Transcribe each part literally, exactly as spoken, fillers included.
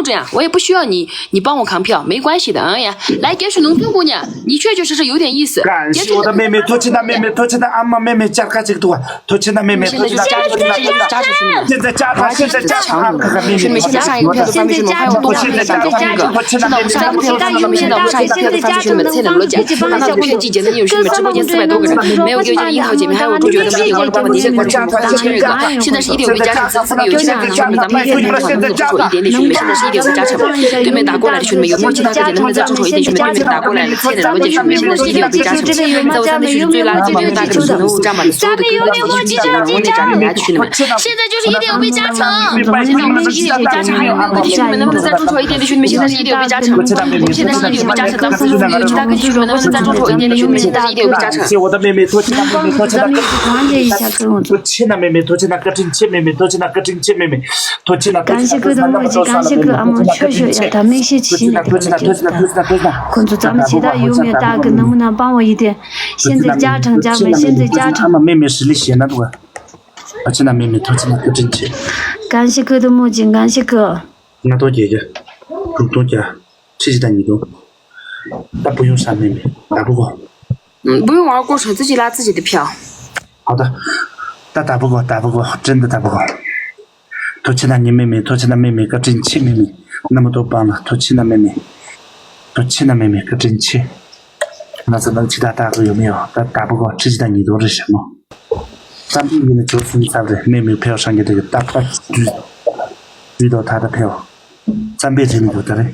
呀，我也不需要你，你帮我扛票，没关系的啊呀。来，给许农村姑娘，你去就试试，有点意思。感谢我的妹妹，托起她妹妹，托起她阿妈妹妹，加卡这个多，托起她妹妹，托起她，托起她，托起她，现在加场，现在加场，看看妹妹，现在上一个票子发给许农，还有多少票子发给那个？现在我们上一个票子发给许农，现在我们上一个票子发给许农，菜的罗姐，那我们这季节呢，有许农直播间四百多个人，没有给我讲的櫻桃姐妹，还有我主角的美女，我把你先关注，当前这个，现在是一点五倍加场，这次有其他可能是咱们一点点场，咱们只说一点点许农，现在是一点五倍加场。 对面打过来的兄弟们，有没有其他个人能不能再众筹一点兄弟？对面打过来了，亲爱的罗姐兄弟，现在是一点五倍加成。在我三个群中最垃圾的大哥的群中，我站满了所有的哥哥姐姐兄弟，然后我也站满了兄弟们。现在就是一点五倍加成，现在我们是一点五倍加成，还有没有个弟兄们能不能再众筹一点的兄弟们？现在是一点五倍加成，现在是一点五倍加成，咱们所有的有其他个弟兄们能不能再众筹一点的兄弟们？现在是一点五倍加成。谢谢我的妹妹，多谢她妹妹，多谢她哥，多谢她妹妹，多谢她哥，真谢妹妹，多谢她哥，真谢妹妹，多谢她哥。感谢哥的默契，感谢哥阿毛，确实要他们一些气馁的感觉。 工作咱们其他有没有大哥能不能帮我一点？现在加成加没？现在加成。 妹妹实力显了，我，我去拿妹妹，她去拿个真钱。感谢哥的墨镜，感谢哥。那多姐姐，普通家，谢谢你都，那不用啥妹妹，打不过。嗯，不用玩过程，自己拉自己的票。好的，那打不过，打不过，真的打不过。 托起那你妹妹，托起那妹妹，个真气妹妹，那么多帮了，托起那妹妹，托起那妹妹，个真气。那是能其他大哥有没有？他打不过，吃鸡蛋你都是什么？三弟弟的九十三岁，妹妹票上去这个大大举举到他的票，三倍人民有的嘞。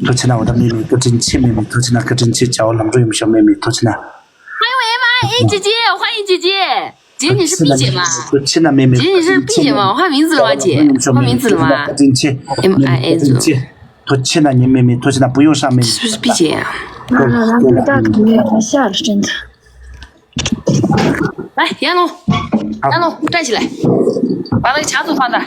托起那我的妹妹，托起你亲妹妹，托起那个真气叫我冷着有没有妹妹，托起那。欢迎M I A姐姐，欢迎姐姐。姐，你是 B 姐吗？托起那妹妹，姐，你是 B 姐吗？我换名字了吗，姐？换名字了吗？真气，M I A 姐。托起那你妹妹，托起那不用上妹妹。是不是 B 姐呀？啊，咱们大哥没有下了，真的。 来，杨龙，杨龙，站起来，把那个卡子放这儿。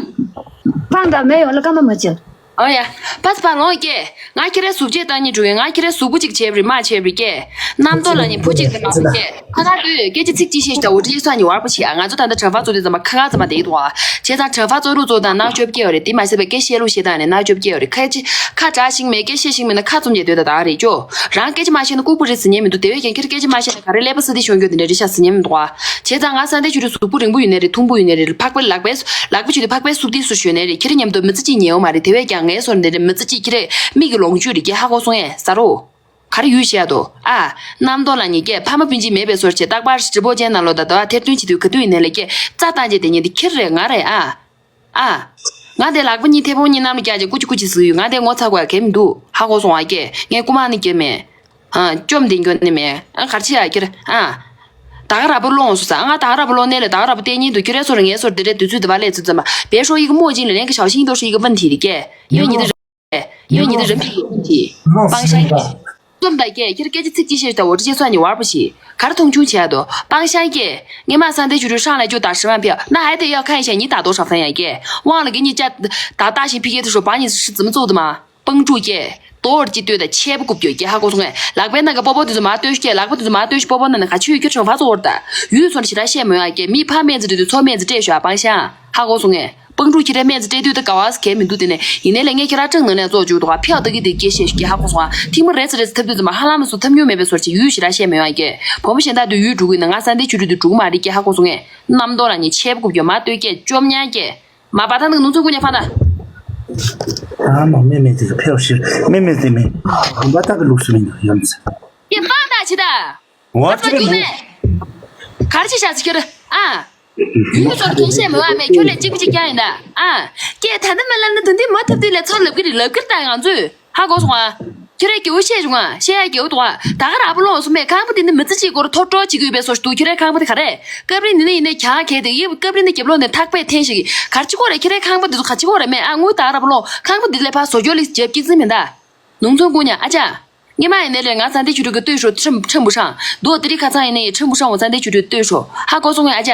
放这儿没有了，根本没劲。哎呀，把把龙给，俺给他手机当你注意，俺给他手不这个钱不嘛钱不给，那么多了你不这个老给，看他对，给这这这些的，我这一算你玩不起啊，俺就当他惩罚做的怎么看看怎么得多啊，现在惩罚做路做的那就给我的，对嘛是不给泄露些的呢，那就给我的，开这看扎心没给泄心没那看中间对的打的就，然后给这嘛些的姑不是思念没都得一点，给这给这嘛些的。 ག་རེ་ཀླད་པ་སི་ཏི་ཤོང་རྒྱུ་དེ་འདྲ་རེད་ཤག་ཟེར་ཉན་མི་འདུག་ཨ། བྱས་ཙང་ང་ས་འདི་ཆུ་རེ་གཟུགས་པོ་རིང་པོ་ཡོད་ནའི་རེད། ཐུང་པོ་ཡོད་ནའི་རེད། ཕག་པའི་ལག་པའི་ལག་པ་ཆུ་དེ་ཕག་པའི་སུབ་ཏི་སུ་ཞོན་ནའི་རེད། ཁྱེད་རེ་མཉམ་དུ་མི་ཚེ་གཅིག་ཉལ་ཡོད་མ་རེད། དེ་བས་ཀྱང་ངའི་སོར་འདི་འདྲ་མི་ཚེ་གཅིག་ཁྱེད་རེ་མིག་གི་ལོངས་སྤྱོད་རེད་ཀྱི་ཧ་གོ་སོང་ངས་ཟ་རོ། ག་རེ་ཡོད་བཤད་དོ་ཨ། རྣམ་རྟོག་ལ་ཉེ་སྐད་ཕ་མ་སྤུན་མཆེད་མེད་པའི་སོར་བྱས་རྟག་པར་ཇི་པོ་ཅན་ནང་ལོ་ད་དོ་ཨ་ཐེར་འདོན་བྱེད་དུས་ག་དུས་ཡིན་ནའི་ལས་ཀྱི་རྩ་བཏང་རྗེས་དེ་ཉིན་དེ་ཁྱེད་རེ་ང་རེད་ཨ། ཨ། ང་དེ་ལག་པ་གཉིས་ཐལ་མོ་གཉིས་གནམ་ལ་བཀྱག་ཅིག་ཀུ་ཅི་ཀུ་ཅི་ཟིག་ཡོད། ང་དེ་ངོ་ཚ་དགོས་ཡ་གལ་མི་འདུག་ཧ་གོ་སོང་ཨ་ཀྱེ། ངས་རྐུ་མ་ནི་ཀྱེ་མེད། ཨ། བཅོམ་དེ་འགྱོ་ནི་མེད། ཨ་གར་ཆི་ཡ་ཀྱེ། ཨ། ད་ག་ར་པོ་ལོང་སུ་ས། ཨ་ང་ད་ག་ར་པོ་ལོང་ནས་ལ་ད་ག་ར་པོ་བལྟས་ཉིན་དུ་ཁྱེད་རའི་སོར་ངའི་སོར་དེ་རེད་དུས་ཚོད་དུ་བ་ལས་ཚུད་ཙམ་པ་བེ་ཧྲོ་ཡི་གི་མོ་ཅིན་ལ་ལན་གི་ཞའོ་ཤིང་དོ་ཧྲི་ཡི་གི་བན་ཐི་རི་ཀྱེ། ཡོད་ཉི་དུ། ཡོད་ཉི་དུ་རིམ་པ་ཡོད་ཀྱི། སྤང་ཤ་ཀྱེ། རྩོམ་པ་ཀྱེ། ཁྱེད་སྐད་ཆ་ཚིག་གཅིག་བཤད་ད་འོ་ཁྲི་ཆེ་སོ་ཉི་བར་པོ་ཞིག་གར་མཐོང་ཆུང་བྱས་དོ། སྤང་ཤ་ཀྱེ། ངས་མ་ས་འདི་ཆུ་རུ་ཧྲང་ལ་ཅུ་ད་ཧྲི་མ་ཕེ་ན་ཧའི་དེ་ཡག་ཁ་ཡིན་ཤ་ཉི་ད་དོ་ཧྲ་ཧྥན་ཡ་ཀྱེ། དབང་ལ་གི་ཉི་ཅ་ད་ད་ཞིང་ཕི་ཀེ་དུ་ཧྲོ་པ་ཉི་ཧྲི་ཙི་མི་ཙོག་དུ་མ། སྤང་ཕྲུག་ཀྱེ། དོར་གྱི་ལྟོས་ད་ཆེ་བུ་རྐུབ་ཀྱོ་ཀྱེ་ཧ་གོ་སོང་ངས། ལག་པའི་ནང་གི་པོ་པོ་དུ་དུ་མ་ལྟོས་ཤ་ཀྱེ། ལག་པ་དུ་དུ་མ་ལྟོས་ཤ་པོ་པོ་ནང་ནས་ག་ཆུ་ཡོད་ཁྱོད་ཧྲང་ཧྥ་ཙོག་འོར་ད། ཡུལ་སོང་ཞི་ར་བཤད་མོ་ཡ་ཀྱེ། མི་ཕ་སྨན་རྩི་འདྲི་དུས་ཚོ་སྨན་རྩི་སྤྲད་ཤོག་ཨ་སྤང་ཤ། ཧ་གོ་སོང་ངས། སྤང་ཕྲུག་ཁྱེད་རའི་སྨན་རྩི་སྤྲད་དུས་ད་ག་བ་སི་གས་མི་འདུག་དེ་ནས་ཡིན་ནའི་ལས་ངས་ཁྱེད་ར་ཀྲང་ནང་ནས་ཙོག་བཅུག་འདུག་ག་ཕེའོ་ད་གི་དེ་སྐད་བཤད་ཤོག་ཀྱེ་ཧ་གོ་སོང་ཨ། ཐིག་མ་རེ་ཚ་རེ་ཚ་ཐབ་དུས་ཙམ་པ་ཧ་ལམ་སུ་ཐབ་ཉུང་མེད་པའི་སོར་ཆེ་ཡུལ་ཞི་ར་བཤད་མོ་ཡ་ཀྱེ། བུ་མོ་གཞན་དག་དུ་ཡུལ་འགྲོ་གི་ཡིན་ན་ང་ས་འདི་ཆུ་རུ་དུ་འགྲོ་གི་མ་རེད་ཀྱེ་ཧ་གོ་སོང་ངས། རྣམ་རྟོག་ལ་ཉེ་ཆེ་བུ་རྐུབ་ཀྱོ་མ་ལྟོས་ཀྱེ་བཅོམ་ཉ་ཀྱེ། མ་པ་ད་ནི་ནུ་ཚོ་ཀུ་ཉ་ཕ་ད། ཨ་མ་མེ་མེ་དེ་ག་ཕེའོ་ཤིར་མེ་མེ་དེ་མེ། ཧམ་པ་ད་གི་ལུགས་སུ་མི་འདུག་ཡོད་མི་ཚེ། ཡེ་པ་ད་ཆི་ད། ཝ་ཨ་ཅི་ཅོ་ནེ། གར་ཅི་ཤ་ཅི་ཁྱེར་ཨ། ཡུལ་ཚོར་ཁྱེར་ཤེས་མི་བ་མེད་ཁྱོད་ལས་གཅིག་པུ་གཅིག་རྐྱང་ཡིན་ད་ཨ། ཀྱེ་ད་ནི་མི་ལ་ནི་དུ་འདི་མ་ཐབ་དུས་ལས་ཚོར་ལབ་ཀི་རེད་ལབ་ཀིར་ད་ང་ཚོས་ཧ་གོ་སོང་ཨ། ཁྱོད་རའི་སྐྱེ་བོ་ཤེས་བྱུང་ཨ་ཤེས་ཡ་སྐྱེ་བོ་དོ་ཨ། ད་ག་ར་པོ་ལོང་སུ་མེད་ཁང་པ་འདི་ནི་མི་ཚེ་གཅིག་སྐོར་ཐོ་སྤྲོ་བྱེད་ཀི་ཡོད་པའི་སོ་ཞིག་འདུག་ཁྱོད་རའི་ཁང་པ་འདི་ག་རེད། སྐབས་རིང་འདི་ནི་ཡིན་ནའི་གྱང་ཁེལ་དེ་ཡིབ་སྐབས་རིང་འདི་རྒྱབ་ལོག་ནས་ཐག་པས་འཐེན་ཞིག་གར་ཅི་གོ་རེད་ཁྱོད་རའི་ཁང་པ་འདི་ཚོ་ག་ཅི་གོ་རེད་མེད་ཨ་ངུ་ད་ག་ར་པོ་ལོང་ཁང་པ་འདི་ལས་ཕ་བཟོ་སྐྱོ་ལི་རྒྱབ་ཀྱི་ཙི་མིན་ད། ནུང་ཚོན་ཀུ་ཉ་ཨ་ཅག་ངེ་མ་ཡིན་ནའི་ལས་ང་ཚ་འདི་ཆུ་ཕྲུག་གི་ལྟོས་ཤོག་ཁྲིམ་ཁྲིམ་བུ་ཧྲང་། རྡོ་དེ་རིགས་ཁ་ཚང་ཡིན་ནའི་ཁྲིམ་བུ་ཧྲང་བ་ཚ་འདི་ཆུ་ཕྲུག་ལྟོས་ཤོག་ཧ་གོ་སོང་ངས་ཨ་ཅག་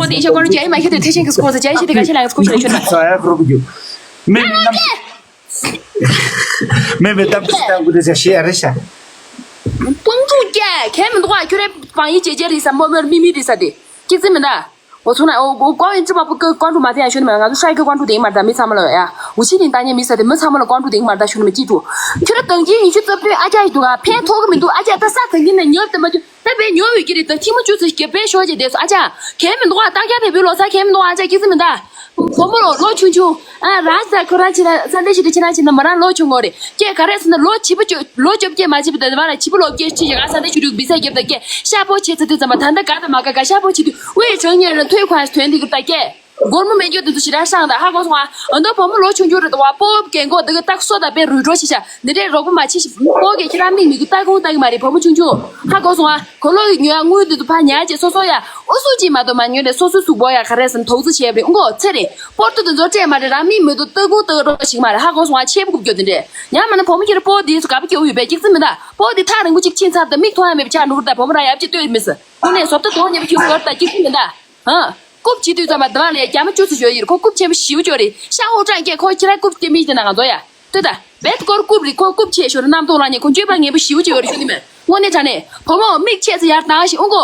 ངོ་དེ་ཡིན་ཤག་ཀོ་ར་རྒྱ་ཡིག་མ་ཤེས་དུས་ཐེ་ཤན་གི་སྐོར་ཟེར་རྒྱ་ཡིག་ཤེས་དུས་ག་ཤེས་ལ་ངས་ཁུ་ཤེས་ལ་ཤོད་ན། ཚོ་ཡ་ཁོ་ར་བུ་རྒྱུ། མེ་མེ་གཏམ་ཅི་ལྟ་དགོས་དེ་ཟེར་ཤེས་ཡ་རེད་ཤག་ཕུང་ཕུང་སྐྱེ་གལ་མི་འདུག་ཨ། ཁྱོད་རའི་བང་ཡིག་ཇེ་ཇེ་རེད་ས་མོ་མོར་མི་མི་རེད་ས་དེ་སྐྱིད་ཙི་མི་འདའ། འོ་ཚུགས་ན་འོ་འོ་ཀོ་ཡིན་ཅི་མ་པོ་ཀོ་ཀོན་ཀྲུ་མ་དེ་ཡང་ཤོད་ནི་མ། ང་ཚོ་ཧྲ་གི་ཀོན་ཀྲུ་དེ་ཡིན་མ་རེད་ད། མི་ཚང་མ་ལ་ཡ་འུ་ཆི་ནི་ད་ཉེ་མི་ས་དེ་མི་ཚང་མ་ལ་ཀོན་ཀྲུ་དེ་ཡིན་མ་རེད་ད་ཤོད་ནི་མ་སྐྱིད་ཀྲུ། ཁྱོད་ར་དང་གི་ཉི་ཤུ་རྩ་བདུན་ཨ་ཅག་ཡི་འདུག་ཨ། ཕན་ཐོགས་གི་མི་འདུག་ཨ་ཅག་ད་ས་དང་གི་ནས་ཉོབ་དེ་མ་རྒྱུ། ད་བས་ཉོ་བའི་གི་རེད་ད། ཐིག་མ་བཅུ་ཚོད་བརྒྱབ་པས་ཤོག་ཅེས་དེ་སོ་ཨ་ཅག་གལ་མི་འདུག་ཨ། རྟགས་རྒྱ་བལ་པོའི་ལོ་ཚ་གལ་མི་འདུག་ཨ། ཨ་ཅག་སྐྱིད་ཙི་མི་འདའ། བུ་མོ་ལོ་ལོ་ཆུང་ཆུང་ཨ་རང་ས་ཁོ་རང་ཕྱི་ན་ས་འདྲ་ཞིག་ཏུ་ཕྱི་ན་ཕྱི་ན་མོ་རང་ལོ་ཆུང་ངོ་རེད་ཀྱེ། ག་རེ་ཟེར་ན་ལོ་བྱིས་པ་བཅོ་ལོ་བཅོ་བརྒྱད་མ་བྱས་པ་དེ་བ་ལ་བྱིས་པ་ལོ་བརྒྱད་ཕྱི་ཞིག་ག་ས་འདྲ་ཞིག་ཏུ་བི་ས་བརྒྱབ་ད་ཀྱེ། ཤ་པོ་བྱས་ཚེ་དུས་ཙམ་པ་ད་ལྟ་ག་ད་མ་ག་ག་ཤ་པོ་བྱས་དུས་དབུས་བྱང་ཉེར་ལ་ཐོས་ཁོ་ཨ་ཐོན་འདི་གི་ད་ཀྱེ། སྒོར་མོ་མེད་རྒྱུ་དེ་ཚོ་ཞེ་དྲག་ཤང་ད་ཧ་གོ་སོང་ཨ། འོ་ན་བུ་མོ་ལོ་ཆུང་ཆུང་རེད་དོ་བ། སྤོ་བོ་རྒན་གོག་དེ་གི་རྟགས་སོ་ད་པའི་རུས་སྒྲོ་ཞིག་ཤ་འདི་འདྲའི་རོགས་པ་མ་བྱེད་ཤིག་སྤོ་གི་ཁྱེད་རང་མིག་མི་གི་ལྟ་ཁུངས་ལྟ་གི་མ་རེད། བུ་མོ་ཆུང་ཆུང་ཧ་གོ་སོང་ཨ། གོ་ལོ་ཡི་ཉོ་ཡ་དངུལ་དེ་ཚོ་ཕ་ཉར་བྱེད་སོ་སོ་ཡ་ཨུ་སུ་ཅིག་མ་གཏོགས་མ་ཉོས་ནས་སོ་སོའི་གཟུགས་པོ་ཡ་ག་རེ་ཟེར་ན་དོགས་ཚུལ་བྱས་པ་རེད། ཨུ་གོ་ཚེ་རིང་སྤོ་ཏོ་དེ་ཚོ་སྤྲད་མ་རེད། རང་མིག་མི་གཏོགས་ལྟ་ཁུངས་ལྟ་རོགས་ཞིག་མ་རེད། ཧ་གོ་སོང་ཨ། ཆེ་བུ་རྐུབ་རྒྱོ་དེ་འདྲས་ཉམས་མ་ན་བུ་མོ་ཁྱེད་རང་སྤོ་དེ་ཚོ་ག་པ་སྐྱེ་བོ་ཡོད་པས་སྐྱིད་ཚི་མི་འདའ། སྤོ་དེ་ཐག་རིང་པོ་ཅིག་ཕྱིན་ཚར་ད་མིག་མཐོང་ཡ་མེད་པ་ཆགས་འགྲོ་གི་ད། བུ་མོ་རང་ཡབ་ཅིག་ལྟོས་མི་སྲིད། དངོས་གནས་བཟོ་ལྟ་དོགས་ཉེས་པ་ཁྱོད་བོར་ད་སྐྱིད་ཁུལ་མི་འདའ། ཧ། རྐུབ་བྱེད་དུས་ཙམ་པ་འདི་བ་ལས་རྒྱ་མ་བཅུ་ཚོ་ཞོ་ཡིར་ཁོ་རྐུབ་ཆེན་པོ་ཞིའུ་ཅོ་རེད། ཤ་ཨོ་ཀྲང་སྐད་ཁོ་ཁྱེད་རང་རྐུབ་སྟེ་མི་ཞིག་ན་ང་ཚོ་ཡ། ལྟོས་ད། བེད་སྐོར་རྐུབ་རི་ཁོ་རྐུབ་ཆེ་ཞོ་རེ་རྣམ་རྟོག་ལ་ཉེ་ཁོ་འགྱོད་པ་ངན་པོ་ཞིའུ་ཅོ་ཡོ་རེ་ཞུ་ནི་མེད། དངོས་གནས་དྲང་གནས་བུ་མོ་མིག་ཆེ་ཚེ་ཡར་བཏང་ཞིག་ཨུ་གོ།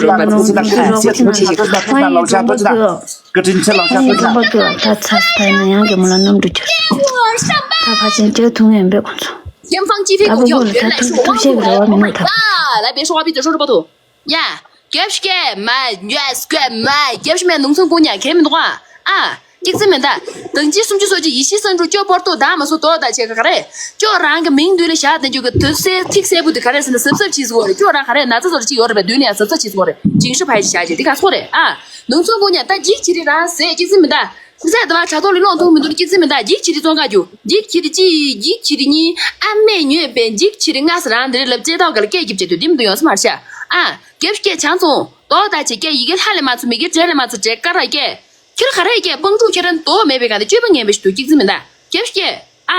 དགོས་རོགས་པ་ཚོ་ཚོ་ཚོ་ཚོ་ཚོ་ཚོ་ཚོ་ཚོ་ཚོ་ཚོ་ཚོ་ཚོ་བཀའ་དྲིན་ཆེ་ལགས་ཤག་ཐུགས་རྗེ་ཆེ། ད་ཚ་ས་ད་ཡིན་ན་ཡང་རྒན་མོ་ལ་གནམ་གྲུ་གྱུར། ད་ཕལ་ཆེར་འབྲེལ་ཐུབ་ངེས་ཡིན་པས་ཁོང་ཚོ། ད་ཕོ་བོ་ལ་ད་ཐུག་ཐུག་བཤད་པའི་རེ་བ་མི་འདུག་ད། ཡ། རྒྱབ་ཤུ་ཀེ་མ་ཡ་སྐད་མ་རྒྱབ་ཤུ་མེད་ནུང་ཚོང་ཀུན་ཉག་གལ་མི་འདུག་ཨ། ཨ། གཅིག་ཙམ་མིན་ད། དང་ཅི་སུམ་ཅུ་སོ་གཅིག་ཡེ་ཤེས་སེང་འབྲུག་ཅོ་པོར་ཏོ་ད་མ་སོ་དོ་ད་ཆེ་ག་ག་རེ། ཅོ་རང་གི་མིང་མདུན་ལ་བཞག་དེ་འཇུག་གི་དུ་སེ་ཐིག་སེ་བུ་དེ་ག་རེ་ཟེར་ན་གཟབ་གཟབ་བྱེད་དགོས་རེད། ཅོ་རང་ག་རེ་ན་ཚ་ཚོར་ཅིག་ཡོད་རེད་པས་མདུན་ལ་ཡང་གཟབ་གཟབ་བྱེད་དགོས་རེད། ཅིང་ཧྲི་ཕའི་ཞག་ཅིག་དེ་ག་སོ་རེད་ཨ། ནུང་ཚོང་ཀུན་ཉག་ད་འཇིག་ཆི་རི་རང་ཟེ་གཅིག་ཙམ་མིན་ད། ཟེ་དེ་བ་དྲ་ཐོག་ལ་ལོང་ཐུང་མི་འདུག་གཅིག་ཙམ་མིན་ད་འཇིག་ཆི་རི་ཙོང་ཀ་རྒྱུ་འཇིག་ཆི་རི་གཅིག་འཇིག་ཆི་རི་གཉིས་ཨ་མེ་ཉོས་པས་འཇིག་ཆི་རི་ལྔ་ཟེར་རང་དེ་རེད་ལབ་ཅེ་ཐོག་ག་ལ་སྐད་རྒྱབ་ཅེ་དུས་དེ་མི་འདུག་ཡོང་ས་མ་རེད་ཤག་ཨ། རྒྱབ་ཤུ་ཀེ་ཆང་ཚོང་དོ་ད་ཆེ་ཀེ་ཡི་གེ་ལྷ་ལས་མ་ཚུ་མི་གེ་འབྲས་ལས་མ་ཚུ་འབྲས་ཀ་ར་ཀེ། ཁྱོད་ག་རེ་སྐད་དཔང་ཕྲུག་ཁྱེད་རང་དོ་མེད་པའི་གང་དེ་སྤྱོད་པ་ངན་པའི་ཞུ་གཅིག་ཙམ་མིན་ད། རྒྱབ་ཤུ་ཀེ་ཨ།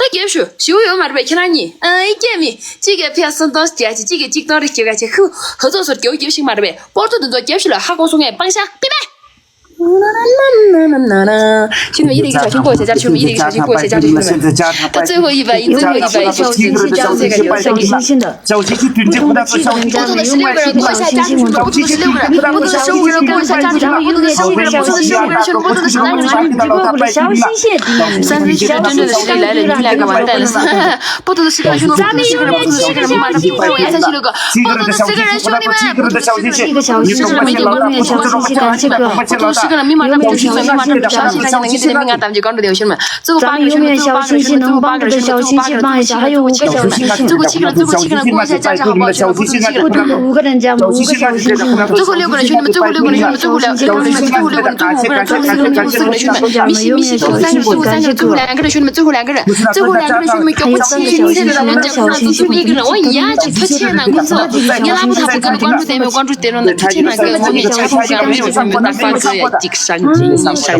ད་རྒྱབ་ཤུ་ཞིའུ་ཡོད་མ་རེད་པས་ཁྱེད་རང་གཉིས་ཨ་ཨི་སྐད་མི་གཅིག་གིས་ཕེ་སུམ་སྟོང་བརྒྱ་ཆ་གཅིག་གིས་གཅིག་སྟོང་རེ་བརྒྱ་ཆ་ཁུ་ཧུ་ཚོགས་སོར་རྒྱབ་རྒྱབ་ཤིག་མ་རེད་པས་པོར་ཏོ་དེ་ཚོ་རྒྱབ་ཤུ་ལ་ཧ་གོ་སོང་ངས་སྤང་ཤ་པི་པེ། ཤུ་མ་ཡི་རིགས་ཞག་ཤུ་གོ་ཆ་ཆ་ཤུ་མ་ཡི་རིགས་ཞག་ཤུ་གོ་ཆ་ཆ་ཤུ་མ་ད་གཙོ་བོ་ཡི་བ་ཡི་གཙོ་བོ་ཡི་བ་ཡི་ཞག་ཤུ་ཤི་ཅང་ཚེ་ག་ཡོད་ས་གི་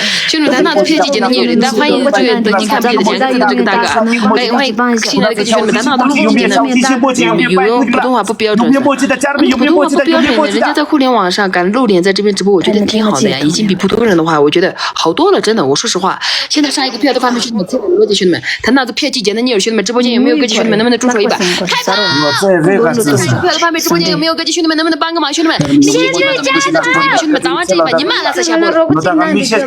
兄弟们，咱那都别去见那女人，咱欢迎这个等级看不见的两个字都这个大哥。哎，欢迎新来的歌曲，兄弟们，咱那都不去见那女人，普通话不标准。你们不记得加入，你们不记得，你们不记得。人家在互联网上敢露脸，在这边直播，我觉得挺好的呀，已经比普通人的话，我觉得好多了，真的。我说实话，现在上一个票都发没，兄弟们，这个逻辑，兄弟们，咱那都别去见那女人，兄弟们，直播间有没有歌曲，兄弟们，能不能助手一把？开吧！我这也没法子。上一个票都发没，直播间有没有歌曲，兄弟们，能不能帮个忙，兄弟们？现在加入，兄弟们，咱们这一把，你们来才下播。 谢谢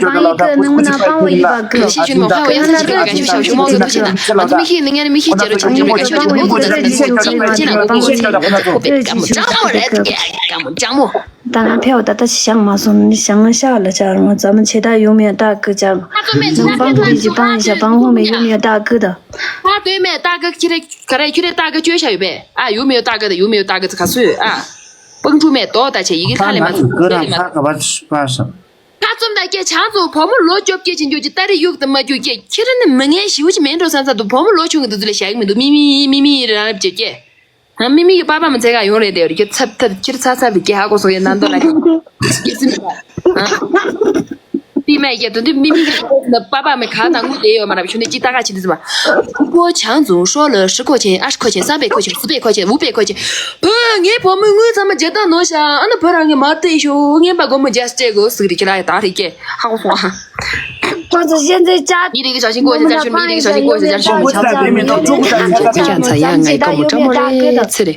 兄弟们，欢迎我杨三七，感谢小熊猫哥的分享。啊，这明天那个明天接着重新那个小姐的，我不能再重新讲了，我不会干不着我来，干不着我。 ད་ང་ཕེ་བ་ད་ལྟ་ཞིག་བཞག་མ་སོང་། ནི་བཞག་ན་ཤ་ལ་ཆགས་རུང་། ཙམ་ཆེ་ད་ཡོང་མེད་ད་ཀི་ཅག་ནང་པ་མི་གི་སྤང་ཡིན་ཤ་སྤང་ཧོ་མེད་ཡོང་མེད་ད་ཀི་ད། ད་དོན་མེད་ད་ཀི་ཁྱི་རེ་ག་རེ་ཁྱི་རེ་ད་ཀི་བཅོས་ཤ་ཡོད་པས། ཨ་ཡོང་མེད་ད་ཀི་ད་ཡོང་མེད་ད་ཀི་ད་ག་སུ་ཨ། སྤང་ཕྲུག་མེད་དོ་ད་ཆེ་ཡི་གེ་ཁ་ལས་མ་ཚུགས་ད་ལས་མ། ཁ་ཙུམ་ད་སྐད་ཆང་ཚོ་བུ་མོ་ལོ་བཅོ་བརྒྱད་ཅིག་འགྱོ་ཅིག་ཏ་རི་གཡུག་ཏུ་མ་རྒྱུག་སྐད་ཁྱི་རེ་ནི་མི་ངན་ཞིའུ་ཅི་མེད་འགྲོ་ས་ས་དུ་བུ་མོ་ལོ་ཆུང་གི་དུ་དུ་ལས་བྱ་གི་མི་འདུག་མི་མི་མི་མི་རང་རབ་ཅེ་སྐད། ཨ་མི་མི་གི་པ་པ་མི་ཚེ་ག་ཡོང་རེད་དེ་རེད་ཁྱི་ཚབ་ཐབ་ཁྱི་ཚ་ཚ་བི་སྐད་ཧ་གོ་སོང་ཡ་ནང་དོ་ལ་སྐད་ཚིམ་པ། པི་མ་ཡ་དོན་དུ་མི་མི་གི་པ་པ་མི་ག་ན་ངུ་དེ་ཡོད་མ་རབ་ཆུ་ནི་ཅི་ཏ་ག་ཆི་དི་ཟི་མ། ཕུ་པོ་ཆང་ཙུང་ཧྲོ་ལོ་ཧྲི་ཁོ་ཆེན་ཨ་ཧྲི་ཁོ་ཆེན་སམ་པེ་ཁོ་ཆེན་སུ་པེ་ཁོ་ཆེན་ཝུ་པེ་ཁོ་ཆེན། བུ་ངའི་བུ་མོའི་དངུལ་ཚང་མ་ཇ་ཏང་ནོ་ཤ་ཨ་ན་བུ་རང་གི་མ་བལྟས་ཤོ་ངན་པ་སྒོར་མོ་ཇ་སི་ཏྲེ་གོ་ཟིག་རི་ཁྱི་ལ་ཡ་ད་རི་ཀེ་ཧ་གོ་སོང་ཨ། ཁོ་ཚོ་གཞན་ཚོའི་ཅག་ཡི་རིགས་ཀྱི་ཞག་ཤིང་ཀོ་ཞེས་བྱ་ཆུ་མི་ཡི་རིགས་ཀྱི་ཞག་ཤིང་ཀོ་ཞེས་བྱ་ཆུ་མི་ཆ་ཚ་ཡ་ང་ཡི་ཀོ་མོ་ཀྲ་མོ་རེ་ཚེ་རེ།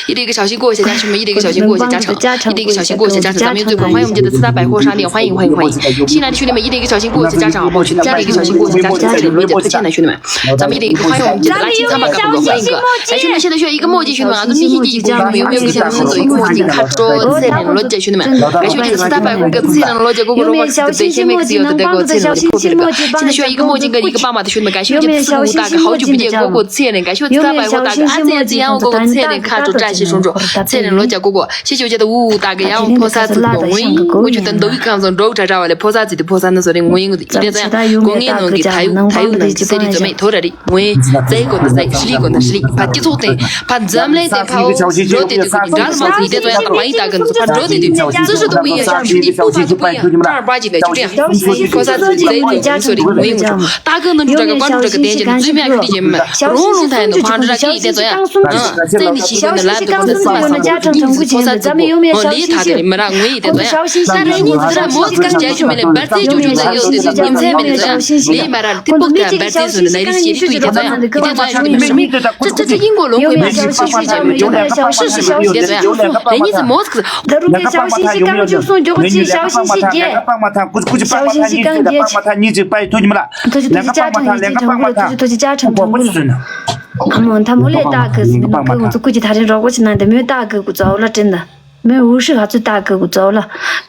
ཡི་རིགས་ཀྱི་ཞག་ཤིང་ཀོ་ཞེས་བྱ་ཆུ་མི་ཡི་རིགས་ཀྱི་ཞག་ཤིང་ཀོ་ཞེས་བྱ་ཆུ་ཡི་རིགས་ཀྱི་ཞག་ཤིང་ཀོ་ཞེས་བྱ་ཆུ་ཛམ་ཡུ་ཛུ་ཁོང་ཧ་ཡོང་རྒྱུ་དུ་སི་ད་པའི་ཧོ་ཧྲ་ནི་ཧ་ཡིན་ཧ་ཡིན་ཧ་ཡིན། ཤི་ན་ཆུ་ནི་མི་ཡི་རིགས་ཀྱི་ཞག་ཤིང་ཀོ་ཞེས་བྱ་ཆུ་ཧ་མོ་ཆུ་ནི་ཡི་རིགས་ཀྱི་ཞག་ཤིང་ཀོ་ཞེས་བྱ་ཆུ་ལོ་ཅེ་ཕ་ཆེ་ན་ཆུ་ནི་མ། ཛམ་ཡི་རིགས་ཀྱི་ཧ་ཡོང་རྒྱུ་དུ་ལ་ཅི་ཚང་མ་ཀ་ཀོ་ཧ་ཡིན་ག་ཨ་ཆུ་ནི་ཤི་ན་ཤོ་ཡི་གི་མོ་ཅི་ཤུ་ནི་མ་ང་ཚོ་མི་ཤི་ཅི་ཀོ་ཡོང་ཡོང་གི་ད་ཤུ་ནི་ཡི་གི་མོ་ཅི་ཁ་ཀྲོ་ཚེ་ནི་ལོ་ཅེ་ཤུ་ནི་མ། ག་ཤོ་ཅི་སི་ད་པའི་ཧོ་གི་ཚེ་ནི་ལོ་ཅེ་ཀོ་ཀོ་རོ་བ་ཅི་དུ་ཏེ་ཤེ་མེག་སི་ཡོ་དུ་ཏེ་ཀོ་ཚེ་ནི་ལོ་ཅེ་ཁོ་ཕེ་ 现在需要一个墨镜跟一个棒棒糖，兄弟们，感谢我这个四个五大哥，好久不见，哥哥，谢谢你，感谢我自家白货大哥，啊，这样子让我哥哥谢谢你，看着这些种种，谢谢你，罗家哥哥，谢谢我家的五五大哥，让我菩萨子，我我觉得都一看上，都渣渣完了，菩萨子的菩萨那说的，我应该一定这样，公益能给他有他有能，这里准备投这里。 ངོས་རྩེ་དགོས་ན་རྩེ། ཤི་དགོས་ན་ཤི། ཕ་སྤྱི་ཚོགས་སྟེང་ཕ་འཛམ་གླིང་སྟེང་ཕ་འོ་འགྲོ་དེ་དུས་ཀྱི་འདྲ་མང་ཚིག་དེ་ཚོ་ཡང་དང་པ་ཡིན་ད་གི་ནུ་ཕ་འགྲོ་དེ་དུས་ཙི་ཧྲི་ཏུ་མི་ཡ་ཤ་ཤི་ཏི་པུ་ཕ་ཏུ་པུ་ཡ་ཀྲ་པ་ཅི་ལ་ཅུ་ཀྲ་ཁོ་ས་ཚི་ཙེ་ནི་ཅི་སོ་རི་ངོས་ངོ་ད་གི་ནུ་འགྲོ་ག་ཀ་འགྲོ་ག་དེ་ཅི་ནི་ཙི་མི་ཡ་ཁི་ཏི་ཅི་མི་རོང་ལུང་ཐ་ཡ་ནུ་ཕ་འགྲོ་ག་ཁི་དེ་ཚོ་ཡང་ཙི་ནི་ཤི་གི་ནུ་ལ་དུ་ཁོ་ས་ཚི་མ་ས་མ་ཏུ་ཀི་ཙི་ཁོ་ས་ཚི་ཙི་ཧོ་ལེ་ཐ་དེ་མི་ར་ངོས་ཡི་དེ་ཚོ་ཡང་ད་ར་ཉི་ཙི་ར་མོ་ཙི་ཀ་ཅ་ཅུ་མི་ལེ་འབར་ཙེ་ཅུ་ཅུ་ལ་ཡོད་དེ་ཚོ་ཉིམ་ཚེ་མི་ལེ་ཚོ་ཡང་ལེ་མ་ར། ཏི་པོ་ཀ་བར་ཏི་སུ་ནི་ནི་རི་ཤི་རི་ཏུ་ཡི་དེ་ཙོ་ཡང་ཏི་ཙོ་ཡང་ཞི་མི་ཤི་མི་ཙི་ཙི་ཡིན་གོ་ལོང་གོ་མི་ཤི་ཤི་ཤི་ཅེ་མི་ཡོང་ཤི་ཤི་ཤི་དེ་ཙོ་ཡང་ལེ་ཉི་ཙི་མོ་ཙི་ཀ་ད་རུ་ཀེ་ཞའོ་ཤིན་ཤི་རྐང་བཅུ་གསུམ་མགྱོགས་ཅི་ཞའོ་ཤིན་ཤི་བརྒྱད། ཞའོ་ཤིན་ཤི་རྐང་བརྒྱད། ཞའོ་ཤིན་ཤི་རྐང་བརྒྱད་ཅི། ཐུ་ཅི་ཅ་ཁྲང་ཡི་ཅི་ཁྲང་གུ་ལ་ཐུ་ཅི་ཐུ་ཅི་ཅ་ཁྲང་ཁྲང་གུ་ལ། ཨ་མོ་ད་མོ་ལེ་ཏ་གི་སི་མི་ནོ་ཀི་ང་ཚོ་ཀུ་ཅི་ཐ་རིང་རོགས་པ་ཅི་ན་འདི་མོ་ཏ་གི་གུ་ཙོ་ལ་དྲན་ད། མོས་འུ་ཧྲི་ཧ་ཚུ་ཏ་གི་གུ་ཙོ་ལ།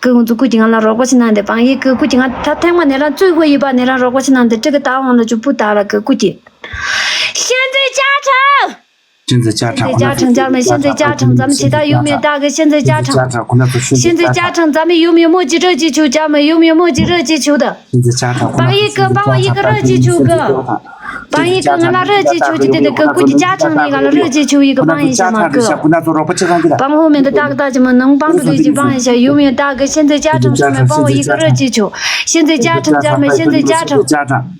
ཀི་ང་ཚོ་ཀུ་ཅི་ང་ལ་རོགས་པ་ཅི་ན་འདི་པང་ཡི་ཀི་ཀུ་ཅི་ང་ད་ཐེངས་མ་ནེ་རང་ཙུའི་ཧུ་ཡི་པ་ནེ་རང་རོགས་པ་ཅི་ན་འདི་ཀྲི་གི་ཏ་ཝང་ལ་ཅུ་པུ་ཏ་ལ་ཀི་ཀུ་ཅི། ཤན་ཙི་ཅ་ཁྲང་། ཤན་ཙི་ཅ་ཁྲང་ཅ་ཁྲང་ཅ་མེ་ཤན་ཙི་ཅ་ཁྲང་ཛམ་ཤི་ད་ཡུ་མེ་ཏ་གི་ཤན་ཙི་ཅ་ཁྲང་། ཤན་ཙི་ཅ་ཁྲང་ཛམ་མེ་ཡུ་མེ་མོ་ཅི་ར་ཅི་ཆུ་ཅ་མེ་ཡུ་མེ་མོ་ཅི་ར་ཅི་ཆུ་ད། པང་ཡིག་གི་པང་ཡིག་གི་ར་ཅི་ཆུ་གི། པང་ཡིག་གི་ང་ལ་ར་ཅི་ཆུ་ཅི་དེ་དེ་གི་ཀུ་ཅི་ཅ་ཁྲང་ནི་ང་ལ་ར་ཅི་ཆུ་ཡིག་གི་པང་ཡིག་ཅི་མ་གི། པང་ཧོ་མེ་འདི་ཏག་ཏག་ཅི་མ་ནང་པང་དུ་དེ་ཅི་པང་ཡིག་ཤ་ཡུ་མེ་ཏ་གི་ཤན་ཙི་ཅ་ཁྲང་ཆུ་མེ་པང་ཧོ་ཡིག་གི་ར་ཅི་ཆུ། ཤན་ཙི་ཅ་ཁྲང་ཅ་མེ་ཤན་ཙི་ཅ་ཁྲང་།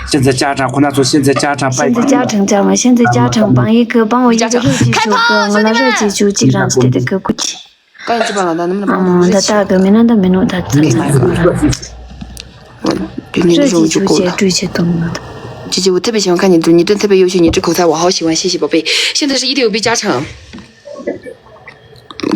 ཤན་ཙི་ཅ་ཁྲང་ཁོ་ན་ཚོ་ཤན་ཙི་ཅ་ཁྲང་པ་ཤན་ཙི་ཅ་ཁྲང་ཅ་མ་ཤན་ཙི་ཅ་ཁྲང་པང་ཡིག་གི་པང་ཧོ་ཡིག་གི་ར་ཅི་ཆུ་གི་ང་ལ་ར་ཅི་ཆུ་ཅིག་རང་ཅི་དེ་དེ་གི་ཀུ་ཅི། ཀ་ཡིན་ཅི་པ་ང་ད་ནམ་ན་ཨ་མ་ད་ལྟ་གི་མི་ན་ད་མི་ནོ་ད་ད་ལྟ་གི་མ་ཡོང་ར། རི་ནི་རི་རུ་ཅི་ཆུ་ཅེ་སྤྲུལ་ཆེ་གཏོང་ན་ད། ཅི་ཅི་འུ་ཐེ་པེ་ཞིང་ཁ་ཉིན་དུ་ཉི་དོན་ཐེ་པེ་ཡོ་ཤི་ཉི་ཏྲི་ཁོ་ཚ་བ་ཧའོ་ཤི་ཝན་ཤི་ཤི་པ་པེ་ཤི་ད་ཤི་ཡི་དེ་ཡོ་པི་ཅ་ཁྲང་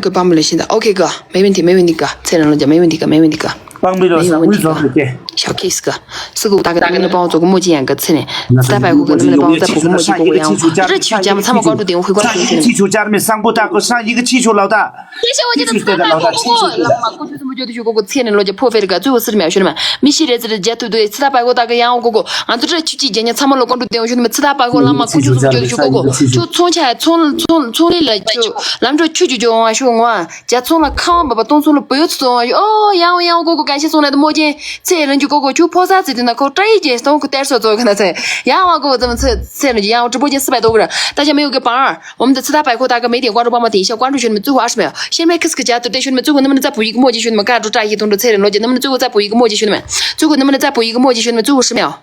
གི་པ་མོ་ལེ་ཤི་ད་ཨོ་ཁེ་གི་མེ་ཝིན་ཐི་མེ་ཝིན་ཐི་གི་ཚེ་རིང་ལོ་ཇ་མེ་ཝིན་ཐི་གི་མེ་ཝིན་ཐི་གི། པང་པི་ལོ་ས་དངུལ་ཟོ་རུ་ཏེ། ཤའོ་ཁེ་སི་ག། སི་གུ་ད་ག་ད་ག་ནི་པང་ཙོ་གི་མོ་ཅི་ཡང་གི་ཚེ་ནི། ཙི་ད་པའི་ཧུ་གི་ནི་ནི་པང་ཙོ་པུ་གི་མོ་ཅི་གོ་གོ་ཡང་རི་ཆུ་ཇམ་ཚ་མ་ཀོ་ཏུ་དེ་ཧུ་ཀོ་ཏུ་ཚེ་ནི། ཆི་ཆུ་ཅར་མི་སང་པོ་ད་གོ་སང་ཡི་གི་ཆི་ཆུ་ལོ་ད། ཤེ་ཤེ་བ་ཅི་ད་ཙི་ད་པའི་ཧུ་གོ་ལ་མ་ཀོ་ཆུ་སུ་མོ་ཇོ་དུ་ཤུ་གོ་གོ་ཚེ་ནི་ལོ་ཇ་ཕོ་ཕེ་རི་ག་ཙུ་ཧུ་སི་རི་མ་ཤུ་ནི་མ། མི་ཤི་རེ་ཙི་རི་ཇ་ཏུ་དུ་ཙི་ད་པའི་ཧུ་ད་གི་ཡང་ཧུ་གོ་གོ་ང་ཚོ་རི་ཆུ་ཅི་ཇ་ཉ་ཚ་མ་ལོ་ཀོ་ཏུ་དེ་ཧུ་ཤུ་ནི་མ། ཙི་ད་པའི་ཧུ་ལ་མ་ཀོ་ཆུ་སུ་མོ་ཇོ་དུ་ཤུ་གོ་གོ་ཆུ་ཚོང་ཆ་ཚོང་ཚོང་ལི་ལ་ཆུ་ལམ་འགྲོ་ཆུ་ཆུ་ཇོ་ཝང་ཤུ་ངོ་ཇ་ཚོང་ལ་ཁང་བ་བ་སྟོང་ཚོང་ལ་བོད་ཚོང་ཨོ་ཡང་ཡང་ཀོ་ཀོ་ག་ཤེ་སོང་ན་དེ་མོ་ཅན་ཚེ་རིང་གི་ཀོ་ཀོ་ཆུ་ཕོ་ས་ཚེ་དེ་ན་ཁོ་ཏྲ་ཡི་ཅན་སྟོང་ཁོ་ཏེར་སོ་ཚོ་ག་ན་ཚེ་ཡང་བ་ཀོ་ཙམ་ཚེ་ཚེ་རིང་གི་ཡང་གྲི་པོ་ཅན་སི་པའི་ཏོག་ར་ད་ཅ་མེ་ཡོ་གི་པང་ཨོམ་དེ་ཚེ་ད་པའི་ཁོ་ད་ག་མེ་དེ་ཀོ་ཀྲུ་པ་མ་དེ་ཤ་ཀོ་ཀྲུ་ཤུ་ནི་མི་ཙུ་ཧུ་ཨ་ཤ་མེ་ཤེ་མེ་ཁི་སི་ཀི་ཇ་ཏུ་ཏེ་ཤུ་ནི་མི་ཙུ་ཧུ་ནི་མི་ནི་ཙ་པུ་ཡི་གི་མོ་ཅན་ཤུ་ནི་མི་ཀ་ཀྲུ་ཏྲ་ཡི་ཏོང་ཏོ་ཚེ་རིང་ལོ་ཅན་ནི་མི་ནི་ཙུ་ཧུ་ཙ་པུ་ཡི་གི་མོ་ཅན་ཤུ་ནི་མེ་ཙུ་ཧུ་ནི་མི་ནི་ཙ་པུ་ཡི་གི་མོ་ཅན་ཤུ་ནི་མི་ཙུ་ཧུ་ཤི་མེ་ཨོ།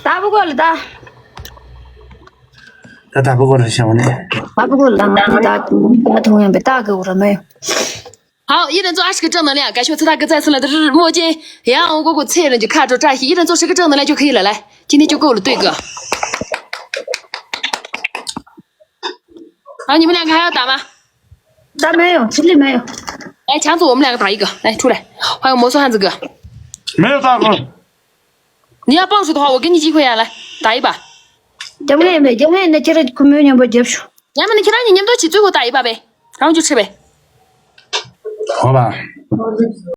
ད་བུ་གོ་ལ་ད། ད་ད་བུ་གོ་ལ་ཤ་བ་ནི། ད་བུ་གོ་ལ་ད་ད་ད་ཐུང་ཡང་བེ་ད་གི་འུ་ར་མེ།好，一人做二十个正能量，感谢我自大哥再次来的日日墨金，然后我我切人就看着这些，一人做十个正能量就可以了。来，今天就够了，对哥。好，你们两个还要打吗？打没有，这里没有。来，强子，我们两个打一个，来出来，欢迎魔术汉子哥。没有大哥。你要报仇的话，我给你机会呀，来打一把。རྒྱབ་ངེས་མེད། རྒྱབ་ངེས་ནི་ཁྱེད་རང་ཁོ་མོའི་མཉམ་པོ་རྒྱབ་ཤོག་ཡང་མིན་ན་ཁྱེད་རང་གཉིས་མཉམ་དུ་བྱེད་ཚུལ་ཧོ་ད་ཡིན་པ་བས། རང་རྒྱུ་ཆེ་བས། ཧོ་བ།